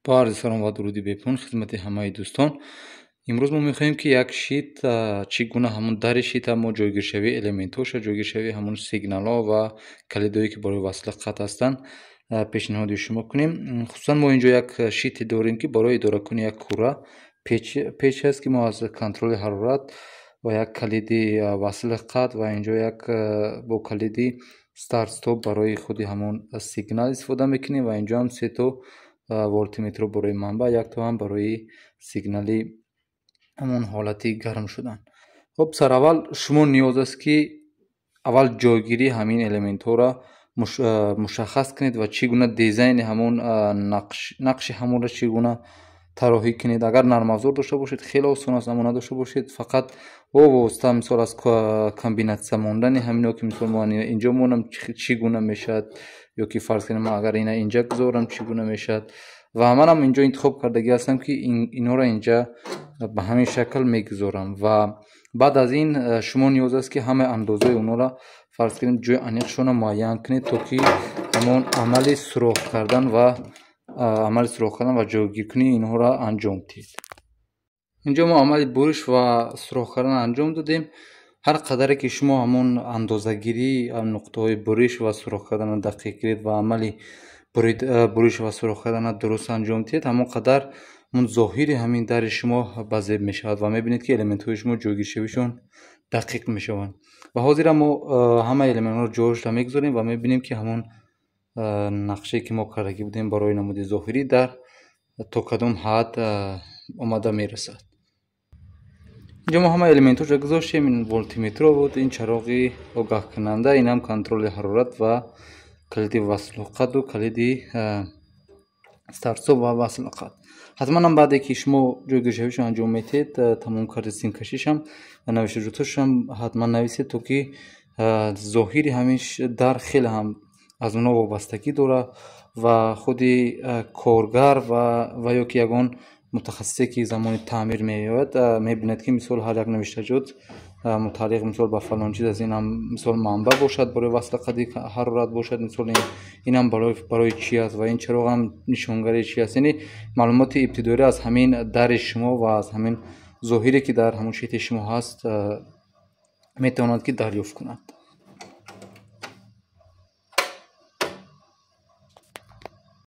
Бо арзи салом ва дуруди бепоён хизмати ҳамаи дӯстон. Имрӯз мо мехоҳем, ки як щит, чӣ гуна ҳамун дари щита мо ҷойгиршавии элементҳоша, ҷойгиршавии ҳамун сигналҳо ва калидое, ки барои васли қатъ ҳастанд, пешниҳоди шумо кунем. Хусусан мо инҷо як щите дорем, ки барои идоракунии як кура печ аст, ки мо аз контроли ҳарорат ва як калиди васли қатъ ва инҷо як бо калиди старт-стоп барои худи ҳамон сигнал истифода мекунем ва инҷо ҳам сето вольтметро барои манбаъ, якто ҳам барои сигнали ҳамон ҳолати гарм шудан. Хоб, сараввал шумо ниёз аст, ки аввал ҷойгирии ҳамин элементҳоро мушаххас кунед ва чӣ гуна дизайни ҳамон нақши ҳамонро чӣ гуна тарроҳӣ кунед. Агар нармафзор дошта бошед, хеле осон аст, аммо надошта бошед, фақат бо восита, мисол, аз комбинатсия мондани ҳамино, ки мисол ман инҷо монам, чӣ гуна мешавад, ё ки фарз кунем, ман агар ина инҷа гузорам, чӣ гуна мешавад. Ва манам инҷо интихоб кардагӣ ҳастам, ки инҳоро инҷа ба ҳамин шакл мегузорам. Ва баъд аз ин шумо ниёз аст, ки ҳамаи андозаи онҳоро, фарз кунем, ҷои аниқшонро муайян кунед, то ки ҳамон амали сурох кардан ва ҷойгиркунии инҳоро анҷом диҳед. Инҷо мо амали буриш ва сурох кардан анҷом додем. Ҳар қадаре ки шумо ҳамон андозагирии нуқтаҳои буриш ва сурох карданро дақиқ кунед ва амали буриш ва сурох карданро дуруст анҷом диҳед, ҳамон қадар ҳамон зоҳири ҳамин дари шумо ба зеб мешавад ва мебинед, ки элементҳои шумо ҷойгиршавишон дақиқ мешаванд. Ва ҳозира мо ҳамаи элементҳоро ҷояшро мегузорем ва мебинем, ки ҳамон нақшае, ки мо кардагӣ будем барои намуди зоҳирӣ, дар то кадом ҳад омада мерасад. Инҷо мо ҳама элементҳошро гузоштем. Ин вольтметро буд, ин чароғи огаҳкунанда, инам контроли ҳарорат ва калиди васлу қатъу калиди старт-стоп ва васлу қатъ. Ҳатманам баъде ки шумо ҷойгиршавишро анҷом медиҳед, тамом кардед, симкашишам ва навиштаҷоташам ҳатман нависед, то ки зоҳири ҳамин дар хеле ҳам аз онҳо вобастагӣ дорад ва худи коргар ва ё ки ягон мутахассисе, ки замони таъмир меояд, мебинад, ки мисол ҳар як навиштаҷот мутааллиқ, мисол, ба фалон чиз аст. Инам, мисол, манбаъ бошад, барои васли қатъи ҳарорат бошад, мисол, инам барои чӣ аст ва ин чароғам нишонгари чӣ аст. Яъне маълумоти ибтидоӣ аз ҳамин дари шумо ва аз ҳамин зоҳире, ки дар ҳамон щити шумо ҳаст, метавонад, ки дарёфт кунад.